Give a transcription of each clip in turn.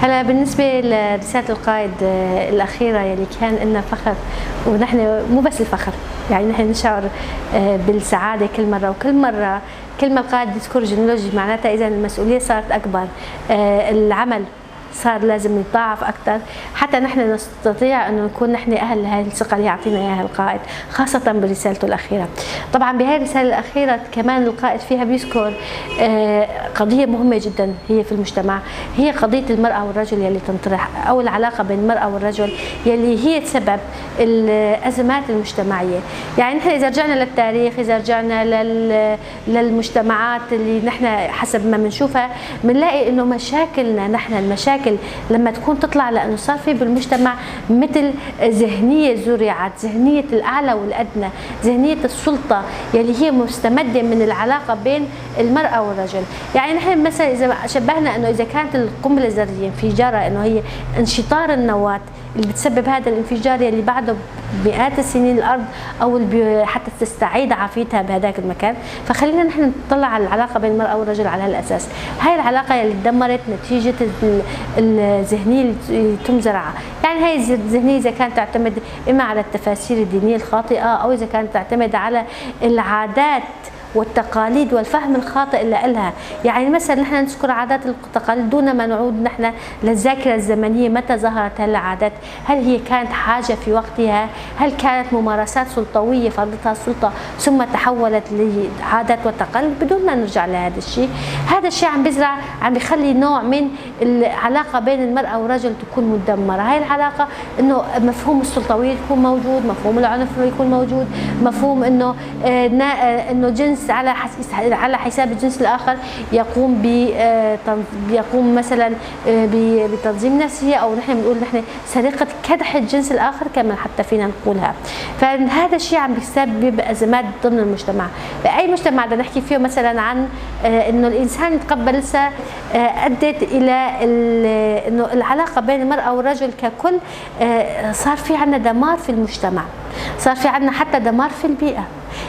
هلا بالنسبة لرسالة القائد الأخيرة يلي كان لنا فخر، ونحن مو بس الفخر، يعني نحن نشعر بالسعادة كل مرة، وكل مرة كل ما القائد يذكر جنولوجي معناتها إذا المسؤولية صارت أكبر، العمل صار لازم يتضاعف أكثر حتى نحن نستطيع أنه نكون نحن أهل هذه الثقة اللي يعطينا إياها القائد، خاصة برسالته الأخيرة. طبعا بهذه الرسالة الأخيرة كمان القائد فيها بيذكر قضية مهمة جدا هي في المجتمع، هي قضية المرأة والرجل يلي تنطرح، أو العلاقة بين المرأة والرجل يلي هي تسبب الأزمات المجتمعية. يعني نحن إذا رجعنا للتاريخ، إذا رجعنا للمجتمعات اللي نحن حسب ما بنشوفها بنلاقي إنه مشاكلنا نحن، المشاكل لما تكون تطلع لأنه صار في بالمجتمع مثل ذهنية زرعت، ذهنية الأعلى والأدنى، ذهنية السلطة يلي هي مستمدة من العلاقة بين المرأة والرجل. يعني نحن مثلا إذا شبهنا أنه إذا كانت القنبلة الذرية انفجارها أنه هي انشطار النواة اللي بتسبب هذا الانفجار يلي بعده مئات السنين الأرض أو حتى تستعيد عافيتها بهذاك المكان، فخلينا نحن نطلع على العلاقة بين المرأة والرجل على هالأساس. هاي العلاقة يلي تدمرت نتيجة الذهنية اللي تم زرعها. يعني هاي الذهنية إذا كانت تعتمد إما على التفاسير الدينية الخاطئة، أو إذا كانت تعتمد على العادات والتقاليد والفهم الخاطئ اللي إلها. يعني مثلا نحن نذكر عادات التقاليد دون ما نعود نحن للذاكرة الزمنية، متى ظهرت هالعادات؟ هل هي كانت حاجة في وقتها؟ هل كانت ممارسات سلطوية فرضتها السلطة ثم تحولت لعادات وتقاليد؟ بدون ما نرجع لهذا الشيء. هذا الشيء عم بيزرع، عم بيخلي نوع من العلاقة بين المرأة والرجل تكون مدمرة. هاي العلاقة إنه مفهوم السلطوية يكون موجود، مفهوم العنف يكون موجود، مفهوم إنه إنه جنس على حساب الجنس الآخر يقوم يقوم مثلا بتنظيم نفسية، أو نحن بنقول نحن سرقة كدح الجنس الآخر كمان حتى فينا نقولها. فهذا الشيء عم بيسبب أزمات ضمن المجتمع. بأي مجتمع بدنا نحكي فيه مثلا عن إنه الإنسان يتقبل لسه، أدت إلى إنه العلاقة بين المرأة والرجل ككل صار في عندنا دمار في المجتمع، صار في عندنا حتى دمار في البيئة.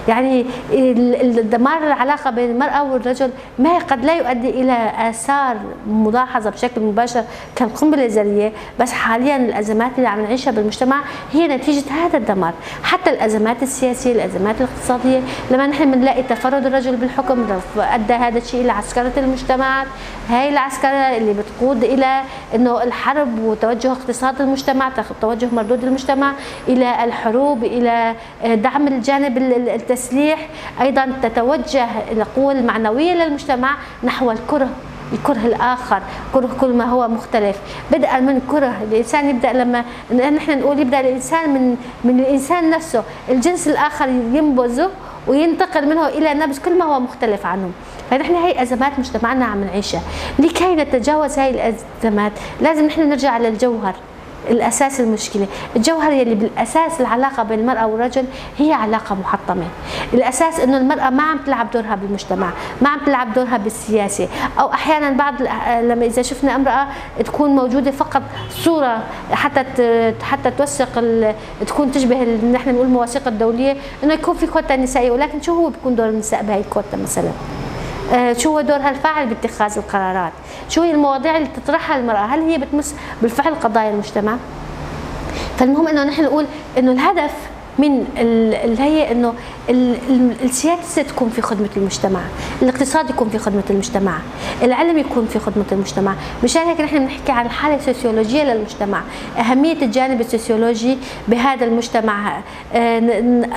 يعني الدمار العلاقة بين المرأة والرجل ما قد لا يؤدي إلى آثار ملاحظة بشكل مباشر كالقنبلة الذرية، بس حاليا الأزمات اللي عم نعيشها بالمجتمع هي نتيجة هذا الدمار. حتى الأزمات السياسية، الأزمات الاقتصادية، لما نحن بنلاقي تفرد الرجل بالحكم أدى هذا الشيء إلى عسكرة المجتمعات، هاي العسكرة اللي بتقود إلى إنه الحرب وتوجه اقتصاد المجتمع، توجه مردود المجتمع إلى الحروب، إلى دعم الجانب التسليح. أيضا تتوجه القوة المعنوية للمجتمع نحو الكره، الكره الآخر، كره كل ما هو مختلف، بدءا من كره الإنسان. يبدأ لما نحن نقول يبدأ الإنسان من الإنسان نفسه، الجنس الآخر ينبذه وينتقل منه إلى نبذ كل ما هو مختلف عنه. فنحن هي أزمات مجتمعنا عم نعيشها. لكي نتجاوز هاي الأزمات لازم نحن نرجع للجوهر الأساس المشكلة، الجوهر يلي بالأساس العلاقة بين المرأة والرجل هي علاقة محطمة. الأساس إنه المرأة ما عم تلعب دورها بالمجتمع، ما عم تلعب دورها بالسياسة، أو أحيانا بعض لما إذا شفنا امرأة تكون موجودة فقط صورة حتى توثق تكون تشبه نحن بنقول المواثيق الدولية إنه يكون في كوتا نسائية، ولكن شو هو بيكون دور النساء بهي الكوتا مثلا؟ شو هو دورها الفاعل باتخاذ القرارات؟ شو هي المواضيع اللي تطرحها المرأة؟ هل هي بتمس بالفعل قضايا المجتمع؟ فالمهم انه نحن نقول انه الهدف من اللي هي انه السياسة تكون في خدمة المجتمع، الاقتصاد يكون في خدمة المجتمع، العلم يكون في خدمة المجتمع. مشان هيك نحن بنحكي عن الحالة السوسيولوجية للمجتمع، أهمية الجانب السوسيولوجي بهذا المجتمع.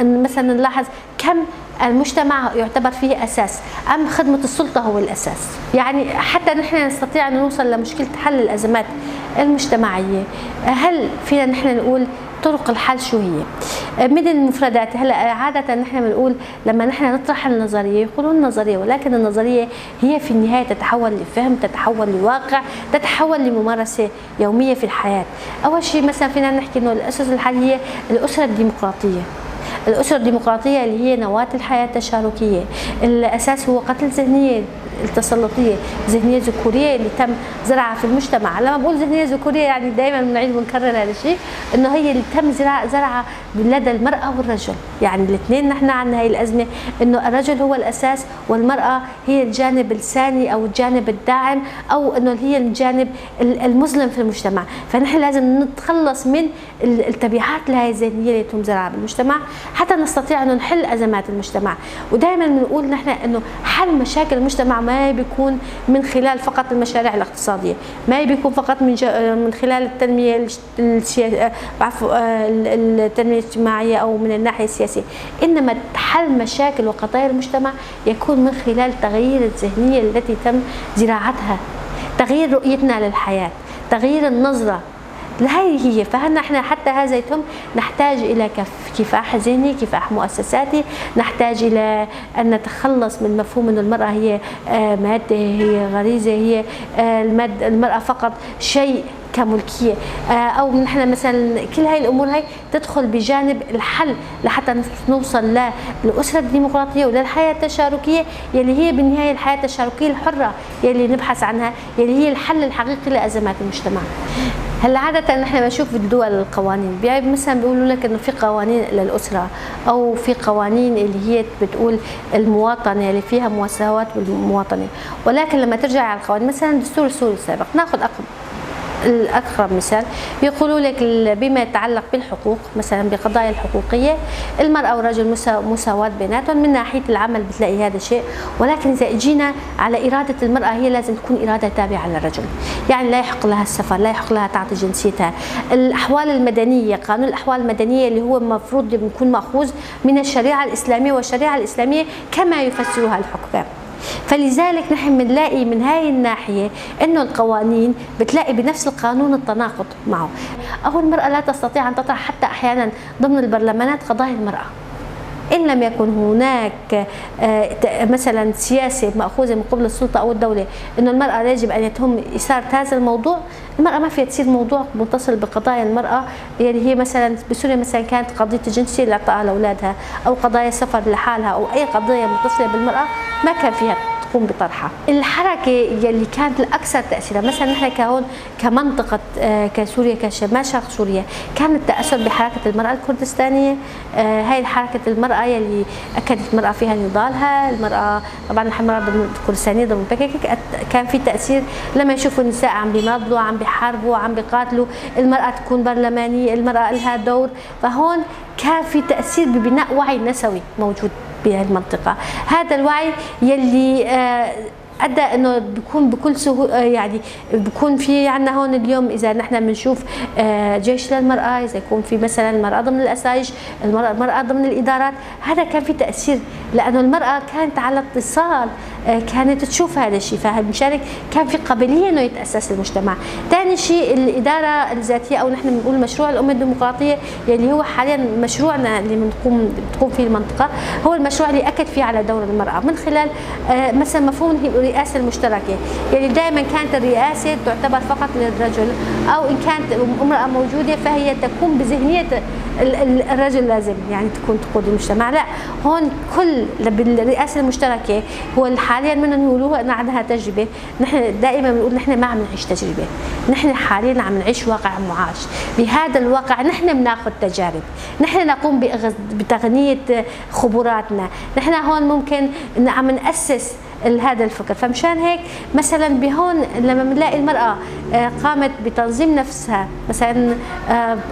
مثلا نلاحظ كم المجتمع يعتبر فيه أساس، أم خدمة السلطة هو الأساس. يعني حتى نحن نستطيع أن نوصل لمشكلة حل الأزمات المجتمعية، هل فينا نحن نقول طرق الحل شو هي؟ من المفردات هلا عادة نحن بنقول لما نحن نطرح النظرية يقولون نظرية، ولكن النظرية هي في النهاية تتحول لفهم، تتحول لواقع، تتحول لممارسة يومية في الحياة. أول شيء مثلا فينا نحكي إنه الأسس الحالية الأسرة الديمقراطية، الأسرة الديمقراطية اللي هي نواة الحياة التشاركية. الأساس هو قتل ذهنية التسلطية، ذهنية ذكورية اللي تم زرعها في المجتمع. لما بقول ذهنية ذكورية يعني دائما بنعيد ونكرر هذا الشيء، انه هي اللي تم زرعها لدى المرأة والرجل، يعني الاثنين نحن عندنا هي الأزمة، انه الرجل هو الأساس والمرأة هي الجانب الثاني او الجانب الداعم او انه هي الجانب المظلم في المجتمع. فنحن لازم نتخلص من التبعات لهي الذهنية اللي تم زرعها بالمجتمع حتى نستطيع انه نحل ازمات المجتمع. ودائما بنقول نحن انه حل مشاكل المجتمع ما بيكون من خلال فقط المشاريع الاقتصادية، ما بيكون فقط من خلال التنمية التنمية الاجتماعية او من الناحية السياسية، انما حل مشاكل وقضايا المجتمع يكون من خلال تغيير الذهنية التي تم زراعتها، تغيير رؤيتنا للحياة، تغيير النظرة هاي هي. فهنا احنا حتى هذا يتم نحتاج الى كفاح ذهني، كفاح مؤسساتي، نحتاج الى ان نتخلص من مفهوم ان المراة هي مادة، هي غريزة، هي المراة فقط شيء كملكيه، او نحن مثلا كل هاي الامور هاي تدخل بجانب الحل لحتى نوصل للاسرة الديمقراطية وللحياه التشاركيه يلي هي بالنهاية الحياة التشاركيه الحرة يلي نبحث عنها، يلي هي الحل الحقيقي لازمات المجتمع. هلا عادة نحن بنشوف بالدول القوانين، يعني مثلا بيقولوا لك انه في قوانين للاسرة او في قوانين اللي هي بتقول المواطنة اللي فيها مساواة بالمواطنه، ولكن لما ترجع على القوانين مثلا الدستور السوري السابق، ناخذ الأقرب مثال، يقولوا لك بما يتعلق بالحقوق مثلا بقضايا الحقوقية المرأة والرجل مساواة بيناتهم من ناحية العمل بتلاقي هذا الشيء، ولكن إذا اجينا على إرادة المرأة هي لازم تكون إرادة تابعة للرجل، يعني لا يحق لها السفر، لا يحق لها تعطي جنسيتها. الأحوال المدنية، قانون الأحوال المدنية اللي هو المفروض يكون مأخوذ من الشريعة الإسلامية، والشريعة الإسلامية كما يفسرها الحكام. فلذلك نحن بنلاقي من هاي الناحية انه القوانين بتلاقي بنفس القانون التناقض معه، او المرأة لا تستطيع ان تطرح حتى احيانا ضمن البرلمانات قضايا المرأة ان لم يكن هناك مثلا سياسة مأخوذة من قبل السلطة او الدولة انه المرأة يجب ان يتم اثارة هذا الموضوع. المرأة ما فيها تصير موضوع متصل بقضايا المرأة يعني هي مثلا بسوريا مثلا كانت قضية الجنسية اللي اعطاها لاولادها او قضايا السفر لحالها او اي قضية متصلة بالمرأة ما كان فيها تقوم بطرحها. الحركة يلي كانت الأكثر تأثيرا مثلا نحن كهون كمنطقة كسوريا كشمال شرق سوريا كان التأثر بحركة المرأة الكردستانية. هاي الحركة المرأة يلي أكدت المرأة فيها نضالها، المرأة طبعا المرأة الكردستانية ضمن بكك كان في تأثير لما يشوفوا النساء عم بيناضلوا، عم بيحاربوا، عم بيقاتلوا، المرأة تكون برلمانية، المرأة لها دور، فهون كان في تأثير ببناء وعي نسوي موجود بهالمنطقة. هذا الوعي يلي ادى انه بيكون بكل سهولة، يعني بيكون في عندنا هون اليوم اذا نحن بنشوف جيش للمراة، اذا يكون في مثلا المراة ضمن الاسايج، المراة ضمن الادارات، هذا كان في تاثير لانه المراة كانت على اتصال، كانت تشوف هذا الشيء، فمشان كان في قابلية انه يتاسس المجتمع. ثاني شيء الادارة الذاتية او نحن بنقول مشروع الامة الديمقراطية يلي هو حاليا مشروعنا اللي بتقوم فيه المنطقة، هو المشروع اللي اكد فيه على دور المراة من خلال مثلا مفهوم الرئاسة المشتركة، يعني دائما كانت الرئاسة تعتبر فقط للرجل، او ان كانت امراة موجودة فهي تكون بذهنيه الرجل لازم يعني تكون تقود المجتمع. لا، هون كل بالرئاسه المشتركة هو حاليا بدنا نقولوها انه عندها تجربه، نحن دائما بنقول نحن ما عم نعيش تجربه، نحن حاليا عم نعيش واقع معاش، بهذا الواقع نحن بناخذ تجارب، نحن نقوم بتغنيه خبراتنا، نحن هون ممكن عم ناسس هذا الفكر. فمشان هيك مثلا بهون لما بنلاقي المرأة قامت بتنظيم نفسها مثلا،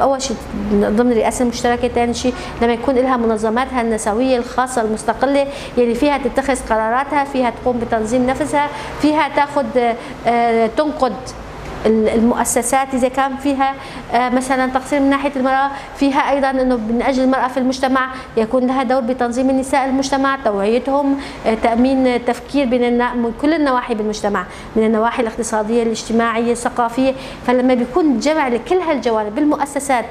اول شيء ضمن الرئاسة المشتركة، ثاني شيء لما يكون لها منظماتها النسوية الخاصة المستقلة يلي فيها تتخذ قراراتها، فيها تقوم بتنظيم نفسها، فيها تاخذ تنقد المؤسسات اذا كان فيها مثلا تقصير من ناحية المراة، فيها ايضا انه من اجل المراة في المجتمع يكون لها دور بتنظيم النساء المجتمع، توعيتهم، تامين تفكير من كل النواحي بالمجتمع، من النواحي الاقتصادية، الاجتماعية، الثقافية. فلما بيكون جمع لكل هالجوانب بالمؤسسات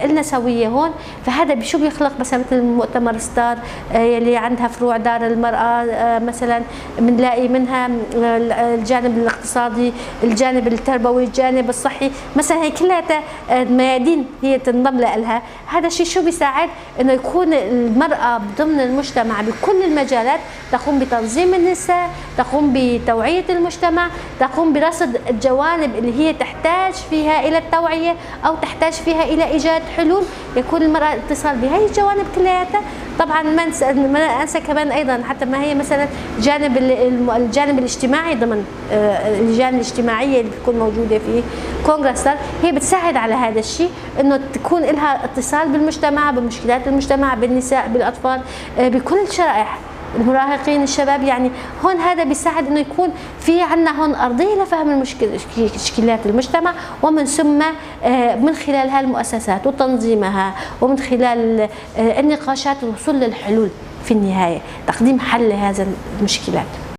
النسوية هون، فهذا شو بيخلق مثلا مثل مؤتمر ستار يلي عندها فروع دار المراة مثلا، بنلاقي منها الجانب الاقتصادي، الجانب الجانب التربوي، الجانب الصحي، مثلا هي كلها ميادين هي تنضم لها. هذا الشيء شو بيساعد؟ انه يكون المرأة ضمن المجتمع بكل المجالات، تقوم بتنظيم النساء، تقوم بتوعية المجتمع، تقوم برصد الجوانب اللي هي تحتاج فيها إلى التوعية أو تحتاج فيها إلى إيجاد حلول، يكون المرأة اتصال بهي الجوانب كلياتها. طبعا ما انسى كمان ايضا حتى ما هي مثلا الجانب الاجتماعي ضمن اللجان الاجتماعية اللي بتكون موجودة في كونغرا ستار، هي بتساعد على هذا الشيء انه تكون لها اتصال بالمجتمع، بمشكلات المجتمع، بالنساء، بالاطفال، بكل الشرائح، المراهقين، الشباب. يعني هون هذا بيساعد انه يكون في عندنا هون ارضية لفهم مشكلات المجتمع، ومن ثم من خلال هالمؤسسات وتنظيمها ومن خلال النقاشات الوصول للحلول في النهاية، تقديم حل لهذا المشكلات.